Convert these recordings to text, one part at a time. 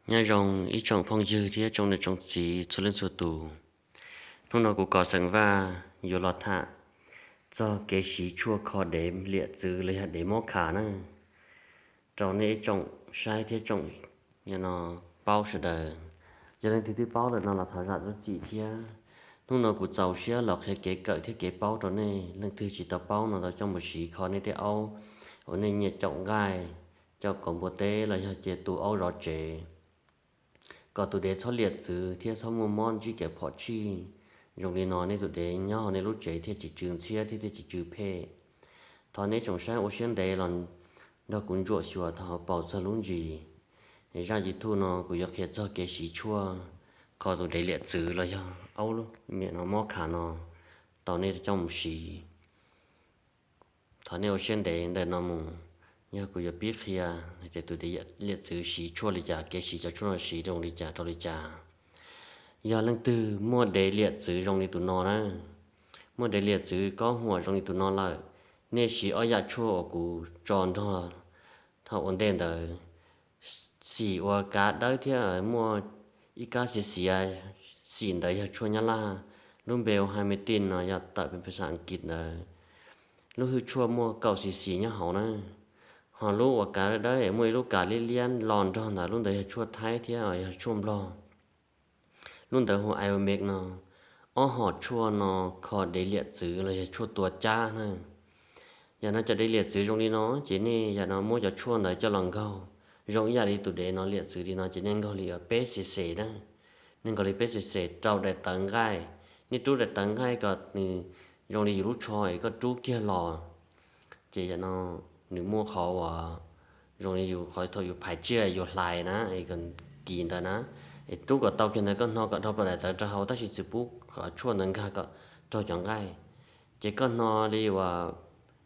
Nyob zoo ib tsoom phooj ywg thiab tsoom niam tsoom txiv txhua leej txhua tus. Hnub no kuv Kom Xeem Vaj yuav los tham txog kev siv tshuaj kho dev liam txwv los yog dev mob kha na, rau nej ib tsoom saib thiab tsoom paub sawv daws. Yog leej twg twb paub lawm no los thov zam lub txim thiab. Hnub no kuv txaus siab los qhia kev kawm thiab kev paub rau nej. Leej twg tsis tau paub no tau coj mus siv kho nej tej aub uas nej nyiam caum nqaij, caum kaus npua teb los yog cia tu aub zov tsev, kom tus dev txhob liam txwv thiab txhob muaj mob ntsib kev phom tshij. Zoo li no nej tus dev nyob hauv nej lub tsev thiaj tsis tsw ntxhiab thiab thiaj tsis tsw phem. Thov nej tsoom saib ua siab ntev los nrog kuv ntsuam xyuas thaum paus txog lub ntsis. Zaj YouTube no kuv yuav qhia txog kev siv tshuaj kho tus dev liam txwv los yog aub mob kha no tau nej coj mus siv. Thov nej ua siab ntev ntawm no mus, yog kuv yuav pib qhia tias tus dev liam txwv siv tshuaj li cas, kev siv cov tshuaj no siv zoo li cas rau li cas. Yog leej twg muaj dev liam txwv zoo li tus no na, muaj dev liam txwv kob huam zoo li tus no lawm, nej siv ob yam tshuaj uas kuv tso nrog thaum ua ntej ntawd. Xim uas kav dawb thiab muaj ib kab xiav xiav, xim ntawd yog tshuaj Nyab Laj, lub npe ua Hermethrin no yog tawm pes xas Askiv ntawd. Lub hwj tshuaj muaj kaum xis xis nyob hauv na. Ho lub uas kav dawb dawb es muaj ib lub kav liab liab los nrog ntawd, lub ntawd yog tshuaj Thaib thiab yog tshuaj Nplog. Lub ntawd hu Iomex no. Ob hom tshuaj no kho dev liam txwv los yog tshuaj tua cab na. Yam no cov dev liam txwv zoo li no ces nej yam no muab cov tshuaj ntawd coj los nkaug, zoo ib yam li tus dev no liam txwv li no ces nej nkaug li uas peb xis xis na. Nej nkaug li peb xis xis rau daim tawv nqaij. Nej rub daim tawv nqaij kom nws zoo li yus lub tsho es koj rub kiag los, ces yam no nws muaj qhov uas zoo li yus qhov thaum yus phais tsiaj yus hlais na, kis ntawd na, es rub kom tau kiag ntawd koj hno kom dhau plaws daim tawv rau hauv tab sis tsis pub kom tshuaj ntawd nkag kom raug cov nqaij. Ces koj hno li uas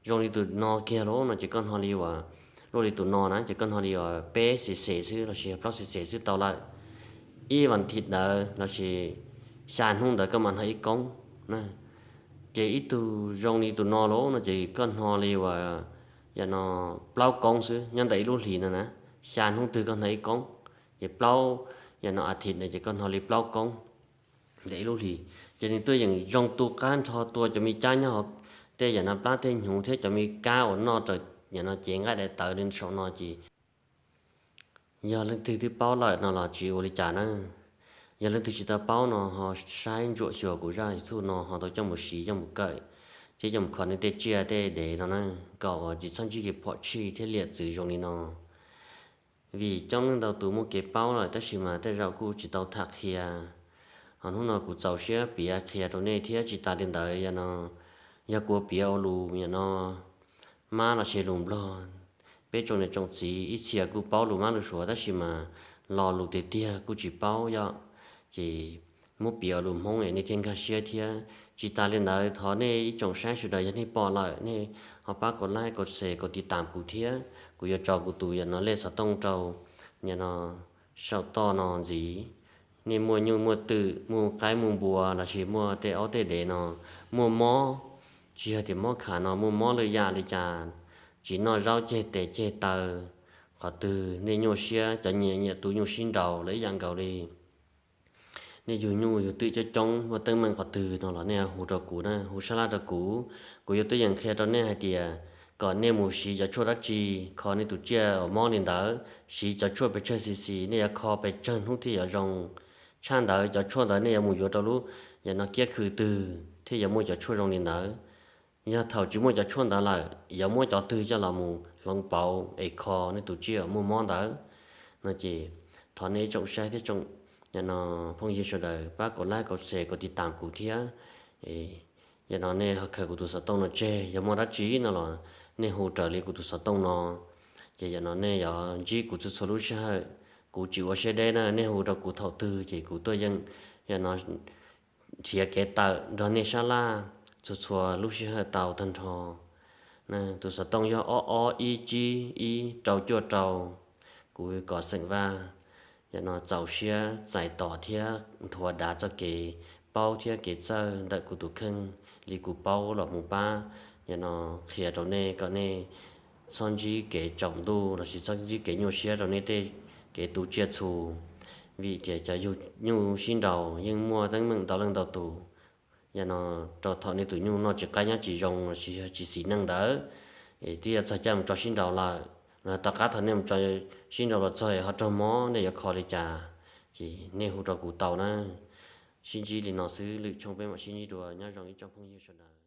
zoo li tus no kiag lauj no ces koj hno li uas luaj li tus no na ces koj hno li uas peb xis xis xwb los sis plaub xis xis xwb tau lawm. Ib vas thiv ntawd los sis xya hnub ntawd koj mam hno ib koob na. Ces ib tug zoo li tus no lauj no ces koj hno li uas yam no plaub koob xwb nyob ntawm ib lub hlis no na. Xya hnub twg koj hno ib koob, ces plaub, yam no a thiv ntawd ces koj hno li plaub koob ntawm ib lub hlis. Ces nws tuaj yeem zoo tu qab nrho tua cov me cab nyob hauv tej yam no plab tej hnyuv thiab cov me kab uas noj raws yam no cev nqaij daim tawv li saum no ces yog leej twg twb paub lawm no los tsis ua li cas na. Yog leej twg tsis tau paub no ho saib ntsuam xyuas kuv zaj YouTube no ho tau coj mus siv coj mus kawm thiab coj mus kho nej tej tsiaj tej dev no na, kom uas tsis txhob ntsib kev phom tshij thiab liam txwv zoo li no. Vim coob leej ntau tus muaj kev paub lawm tab sis mas tej zaum kuj tsis tau tham qhia. Ho hnub no kuv txaus siab piav qhia rau nej thiab tsis tas li ntawd yam no, yog kuv piav ua lus yam no mab los sis lus Nplog, peb tsoom niam tsoom txiv ib txhia kuj paub lus mab lus suav tab sis mas lo lus tiag tiag kuj tsis paub yom, ces muab piav ua lus Hmoob es nej thiaj nkag siab thiab. Tsis tas li ntawd thov nej ib tsoom saib sawv daws yog nej pom lawm nej ho pab kaum like kaum share kaum tiv tam kuv thiab, kuv yuav tso kuv tus yam no lej xov tooj rau yam no saum toj no ntxiv. Nej muaj nyuj muaj twm muaj qaib muaj npua los sis muaj tej aub tej dev no muaj mob, tsis yog tias mob kha no muaj mob lwm yam li cas, tsis noj zaub ceg tes ceg taw, qhov twg nej nyuaj siab cov nyiam nyiam tu nyuj sib nraus los ib yam nkaus li nej yug nyuj yug twm coob coob muaj teeb meem qhov twg no los nej hu rau kuv na, hu sab laj rau kuv, kuv yuav tuaj yeem qhia rau nej hais tias kom nej mus siv cov tshuaj dab tsi kho nej tus tsiaj uas mob li ntawd, siv cov tshuaj pes tsawg xis xis, nej yuav kho pes tsawg hnub thiaj yuav zoo. Tshaj ntawd cov tshuaj ntawd nej yuav mus yuav rau lub yam no kiab khw twg thiaj yuav muaj cov tshuaj zoo li ntawd. Yog thaum tsis muaj cov tshuaj ntawd lawm yuav muab cov twg coj los mus hloov pauv es kho nej tus tsiaj uas muaj mob ntawd no ces thov nej ib tsoom saib thiab tsoom yam no phooj ywg sawv daws pab kaum like kaum share kaum tiv tam kuv thiab. Yam no nej ho khaws kuv tus xov tooj no tseg, yog muaj dab tsi no los nej hu raws li kuv tus xov tooj no. Ces yam no nej yuav ntsib kuv txhua txhua lub sij hawm, kuv tsis ua siab deb na, nej hu rau kuv thaum twg ces kuv tuaj yeej yam no nrhiav kev tawm nrog nej sab laj txhua txhua lub sij hawm tau tag nrho. Tus xov tooj yog ob ob ib tsib ib rau cuaj rau. Kuv Kom Xeem Vaj yam no txaus siab txais tos thiab nthuav dav txoj kev paub thiab kev txawj ntawm kuv tus kheej li kuv paub los mus pab yam no qhia rau nej kom nej txhob ntsib kev tsaus ntuj los sis txhob ntsib kev nyuaj siab rau nej tej kev tu tsiaj txhu, vim tias cov yug nyuj sib nraus yeej muaj teeb meem ntau leej ntau tus. Yog no rau thaum nej tus nyuj noj tsis qab nyob tsis zoo los sis yog tsis xis neej ntawd, es twb yuav txog caij mus tso sib nraus lawm, los tom qab thaum nej mus tso sib nraus los txog ho raug mob nej yuav kho li cas, ces nej hu rau kuv tau na. Sib ntsib li no xwb, lwm tshooj peb mam sib ntsib dua, nyob zoo ib tsoom phooj ywg sawv daws.